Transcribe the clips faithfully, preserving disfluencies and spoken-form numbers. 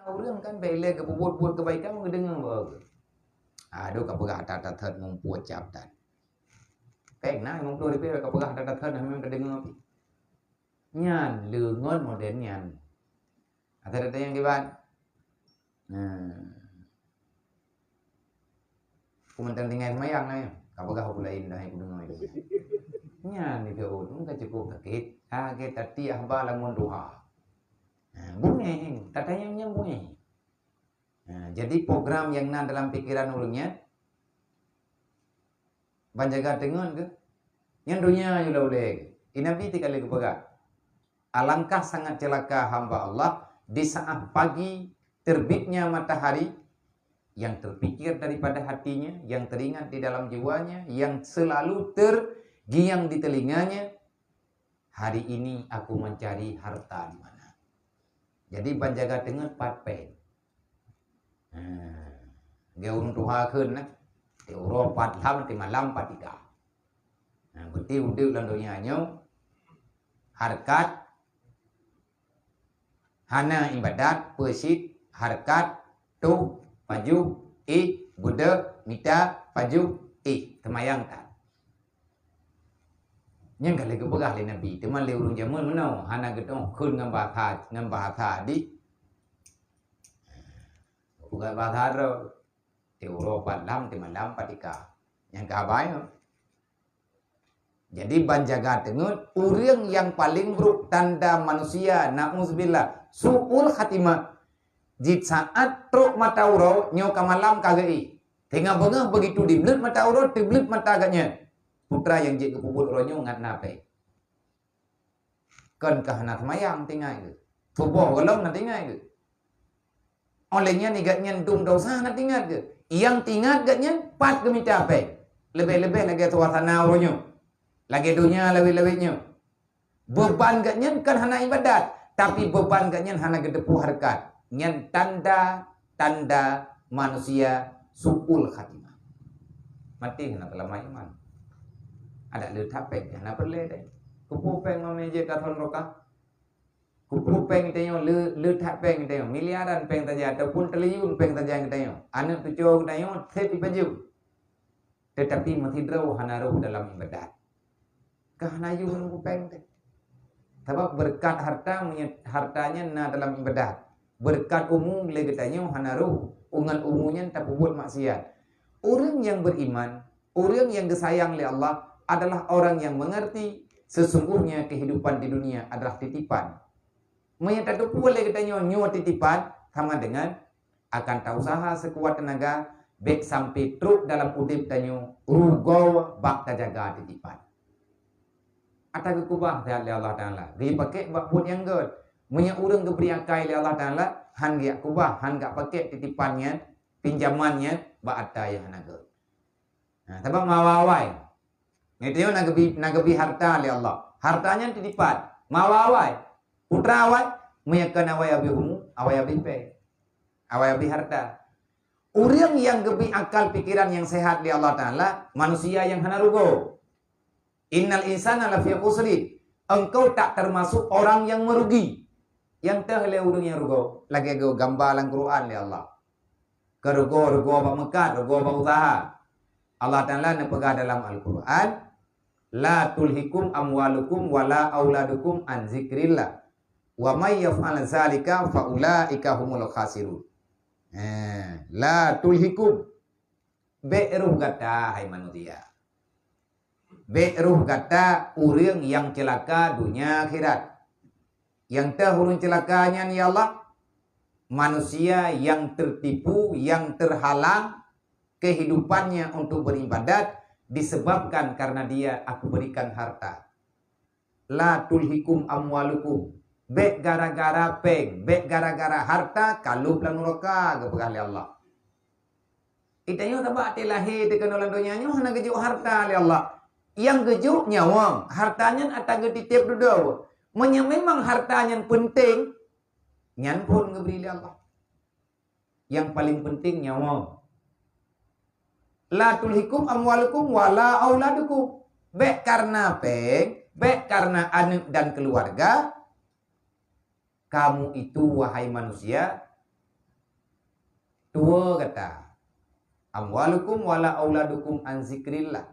Ureuëng kan bèk lé geupeubuet-buet keubaikan, geudeungoe bak. Aduh, ka peugah that-that that muphom cap that. Pèng na limong ploh ribèe ka peugah that-that that, hana geudeungoe pih. Nyan leungon model nyan. Ata-ata nyang kiban. Nah. Ku mantong tinggai seumayang na, ka peugah ureuëng laén dah, hai kudeungoe. Nyan itu ureuëng ka cukup sakét. Lagèe tatiah ba lamon duha. Nah, bungéh, tatanyong nyang bungéh. Nah, jadi program nyang na dalam pikiran ureuëng nyan, ban jaga teungeut keuh. Nyan donya ulèe-ulèe. Di Nabi teuka lé geupeugah, "Alangkah sangat celaka hamba Allah di saat pagi terbitnya matahari, yang terpikir daripada hatinya, yang teringat di dalam jiwanya, yang selalu tergiang di telinganya, 'Hari ini aku mencari harta di mana.'" Jadi ban jaga teungeut pat pèng. Ha, lagèe ureuëng tuha kheun na, tiep uroe pat lam, tiep malam pat tika. Ha, berarti udép lam donya nyoe hareukat, hana ibadat, peusit, hareukat, tuh, pajoh, éh, beudôh, mita, pajoh, éh, teumayang that. Nyan ka lheueh geupeugah lé Nabi, teuma lé ureuëng jameun meunoe hana geutueng kheun ngon bahasa, ngon bahasa di. Peugah bahasa droe. Tiep uroe pat lam, tiep malam pat tika. Nyang ka haba nyoe. Jadi ban jaga teungeut, ureuëng nyang paleng brôk tanda manusia, na'udzubillah, su'ul khatimah. Di saat trôk mata uroe, nyoe ka malam ka geuéh. Teungoh beungoh begitu dibleuet mata uroe, teubleuet mata geuh nyan. Putra nyang jeuet geupeubuet uroe nyoe ngat na pèng. Kon ka hana seumayang teuingat geuh. Suboh gohlom na teuingat geuh. Óh lheueh nyan, gobnyan dum desya na teuingat geuh. Nyang teuingat gobnyan pat geumita pèng. Leubeh-leubeh lagèe suasana uroe nyoe. Lagèe donya lawét-lawét nyoe. Beuban gobnyan kon hana ibadat, tapi beuban gobnyan hana geuteupeue hareukat. Nyan tanda-tanda manusia su'ul khatimah. Maté hana teulamah iman. Adak le that pèng hana peureulèe deh. Keupeue pèng mamèe jeuet ka thon rokah? Keupeue pèng tanyoe le, le that pèng tanyoe? Miliaran pèng saja ataupun triliun pèng saja geutanyoe. Aneuk cucoe geutanyoe sép ipajoh. Teutapi meusidroe hana rôh dalam ibadat. Ka hana yue nunggu pèng teuh. Sabab beureukat harta, meunyoe harta nyan na dalam ibadat. Beureukat umu lé geutanyoe hana rôh, ngon umu nyan tapeubuet maksiat. Ureuëng nyang beriman, ureuëng nyang geusayang lé Allah adalah orang yang mengerti sesungguhnya kehidupan di dunia adalah titipan. Meunyoe tateupeue lé geutanyoe nyoe titipan, sama dengan akan tausaha seukuat teunaga, bèk sampai trôk dalam udép tanyoe rugoe bak tajaga titipan. Ata geukeubah that lé Allah Taala, geupakèk bak buet nyang gèt. Meunyoe ureuëng geubri akai lé Allah Taala, han geujak keubah, han geujak pakèk titipan nyan, pinjaman nyan bak ata nyang hana gèt. Nah, sabab meuawai-awai. Nyan tanyoe na geubi, na geubi harta lé Allah. Harta nyan titipan. Meuawai-awai. Putra awai, meunyoe kon awai abéh umu, awai abéh pèng. Awai abéh harta. Ureuëng nyang geubi akal pikiran nyang sehat lé Allah Taala, manusia nyang hana rugoe. "Innal insana lafi khusrin." Engkau tak termasuk orang yang merugi. Nyang teuh lé ureuëng nyang rugoe, lagèe geugamba lam Quran lé Allah. Keu rugoe, rugoe bak meukat, rugoe bak useuha. Allah Taala neupeugah dalam Al-Quran, "La tulhikum amwalukum wala auladukum an zikrillah. Wa may yaf'al zalika fa ulaika humul khasirun." Eh, la tulhikum. Bèk rôh gata, hai manusia. Bèk rôh gata ureuëng nyang ceulaka donya akhirat. Nyang teuh ureuëng ceulaka nyan, ya Allah, manusia yang tertipu, yang terhalang kehidupannya untuk beribadat disebabkan karena dia aku berikan harta. La tulhikum amwalukum. Bèk gara-gara pèng, bèk gara-gara harta ka lhôb lam nuraka, geupeugah lé Allah. Geutanyoe sabab até lahé teuh keunoe lam donya nyoe hana geujok harta lé Allah. Nyang geujok nyawöng, harta nyan ata geutitép dudoe. Meunyoe memang harta nyan peunteng, nyan phon geubri lé Allah. Nyang paleng peunteng nyawöng. La tulhikum amwalukum wala auladukum. Bèk karena pèng, bèk karena aneuk dan keluarga, kamu itu, wahai manusia, Tuwoe gata, amwalukum wala auladukum an zikrillah.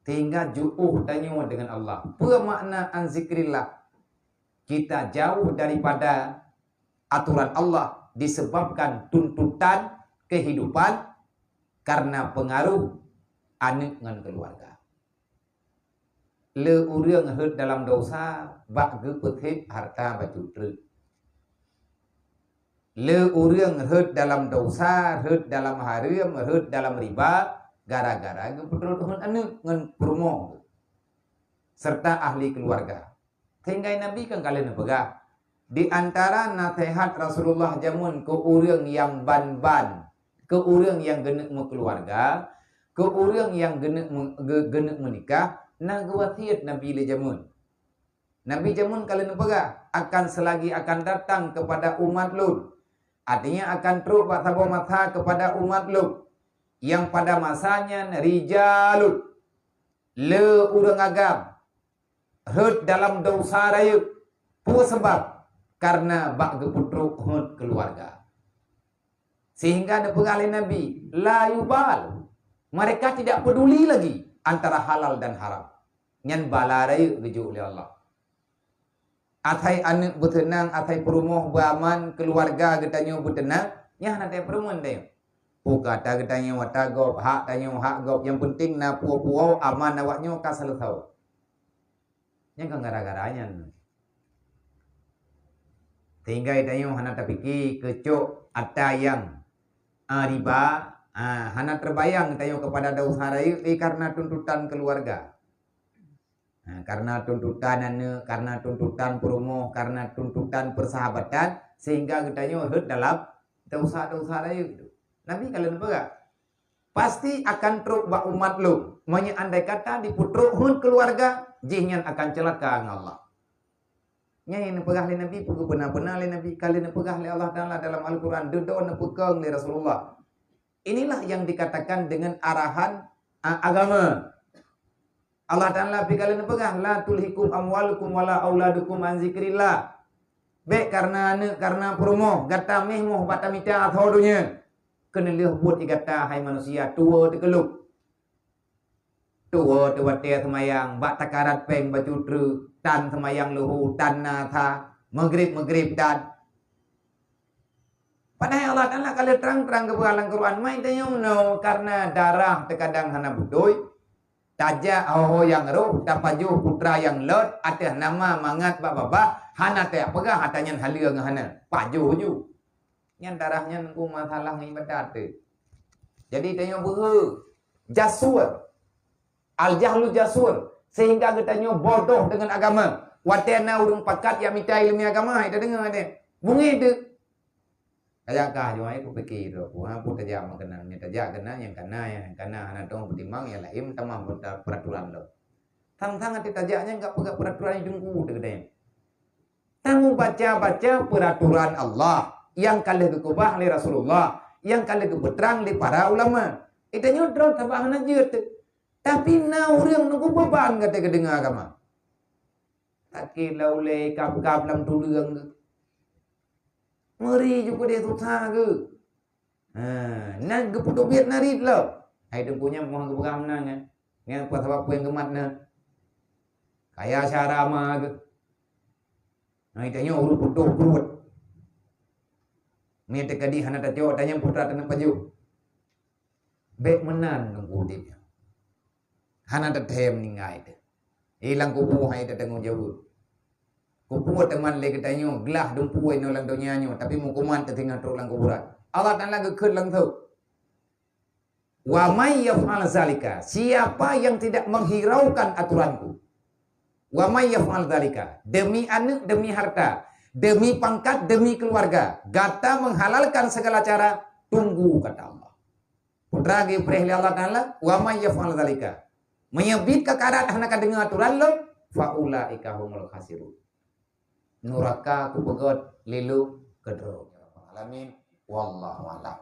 Sehingga jiôh tanyoe deungon Allah. Peue makna an zikrillah? Kita jauh daripada aturan Allah disebabkan tuntutan kehidupan karena pengaruh aneuk ngon keluarga. Le ureuëng rhot dalam dosa bak geupeutheb harta bacut treuk. Le ureuëng rhot dalam dosa, rhot dalam hareuem, rhot dalam riba, gara-gara geupeutrok rhot aneuk ngon peurumoh serta ahli keluarga. Sehingga Nabi kan ka lheueh neupeugah, di antara nasihat Rasulullah jameun keu ureuëng nyang ban-ban, keu ureuëng nyang geuneuk meukeuluwarga, keu ureuëng nyang geuneuk meu-, ge-, geuneuk meunikah, na geuwasiet Nabi lé jameun. Nabi jameun ka lheueh neupeugah, "Akan selagi akan datang kepada umat lôn, artinya akan trok bak saboh masa kepada umat lôn, yang pada masa nyan rijalun, le ureuëng agam, rhot dalam dosa rayeuk." Peue sabab? Karena bak geupeutrok rhot keuluwarga. Sehingga neupeugah lé Nabi, "La yubal." Mereka tidak peduli lagi antara halal dan haram. Nyan bala rayeuk geujok lé Allah. Asai aneuk beuteunang, asai peurumoh beuaman, keuluwarga geutanyoe beuteunang, nyan hana teupeureumeun tanyoe. Peue kata geutanyoe ata gob, hak tanyoe hak gob, nyang peunteng na puwoe-puwoe aman awaknyoe ka seuleusoe. Nyan kan gara-gara nyan. Sehingga tanyoe hana tapike keu cok ata nyang, a, riba, a, hana teubayang tanyoe keupada dosa rayeuk, eh, karena tuntutan keuluwarga. Ha, karena tuntutan aneuk, karena tuntutan peurumoh, karena tuntutan peusahabatan, sehingga geutanyoe rhot dalam dosa-dosa rayeuk tu. Nabi ka lheueh neupeugah, "Pasti akan trok bak umat lôn, meunyoe andai kata jipeutrok rhot keuluwarga, jihnyan akan ceulaka ngon Allah." Nyan nyang neupeugah lé Nabi, peue geupeuna-peuna lé Nabi, ka lheueh neupeugah lé Allah Taala dalam Al-Quran, dudoe neupeukong lé Rasulullah. Inilah yang dikatakan dengan arahan, a, agama. Allah Taala pi ka lheueh neupeugah, "La tulhikum amwalukum wala auladukum an zikrillah." Bék karena aneuk, karena peurumoh, gata méh moh bak tamita atho donya. Keuneulheueh buet di gata, hai manusia, tuwoe teukeulok. Tuwoe teuwatée seumayang, bak takarat péng bacut treuk, tan seumayang leuhô, tan na sa, meugrib-meugrib tan. Padahai Allah Taala ka lheueh trang-trang geupeugah lam Quran, mai tanyoe meunoe, karena darah teukadang hana beutôi, tajak ho-ho nyang roh, tapajoh putra nyang lôt ateueh nama mangat bak babah, hana tajak peugah ata nyan haleue ngon hana, pajoh ju. Nyan darah nyan ku masalah ngon ibadat tu. Jadi tanyoe beuhe jasur. Al-jahlu jasur, sehingga geutanyoe bodoh deungon agama. Watée na ureuëng pakat jak mita ileumé agama, hai tadeungoe deh. Beungéh teuh. Tajak kah jeuet ai kupike droe, peue hana peue tajak meukeunong, nyan tajak keunan nyang kana, nyang kana hana tong peutimang, nyang laén tamah peuraturan lom. Sang-sang até tajak nyan gak peugah peuraturan nyang teungku teuh geutanyoe. Tanyoe baca-baca peuraturan Allah nyang ka lheueh geukeubah lé Rasulullah, nyang ka lheueh geupeutrang lé para ulama. Geutanyoe droe sabab hana jeuet teuh. Tapi na ureuëng neugubeuban gata keudeungoe agama. Sakét lam ulée, kab-kab lam tuleueng geuh. Meuri ju keudeh susah geuh. Ha, na geupeudubiet na rit lom. Hai teungku nyan moh geupeugah meunan nyan. Nyan peue sabab peue nyang geumat na. Kaya syara ma geuh. Hai tanyoe ureuëng putôh pruet. Mie teukadi hana tacok, tanyong putra tanam pajoh. Bék meunan nunggu udeb nyoe. Hana tatém ninggai teuh. Ilang kubu hai tatanggong jaweueb. Kubu teuma lé geutanyoe glah dumpu inoe lam donya nyoe, tapi meukuman teutinggai trok lam kuburan. Allah Taala geukheun langsung. "Wa may yaf'al zalika," siapa yang tidak menghiraukan aturanku. "Wa may yaf'al zalika," demi aneuk, demi harta, demi pangkat, demi keluarga, gata menghalalkan segala cara, tunggu kata Allah. Putra geupreh lé Allah Taala, "Wa may yaf'al zalika." Meunyoe bit ka karat hana ka deungoe aturan lom, "fa ulaika humul khasirun." Nuraka kupeugot lé lôn keudroe. Alamin. Wallahu a'lam.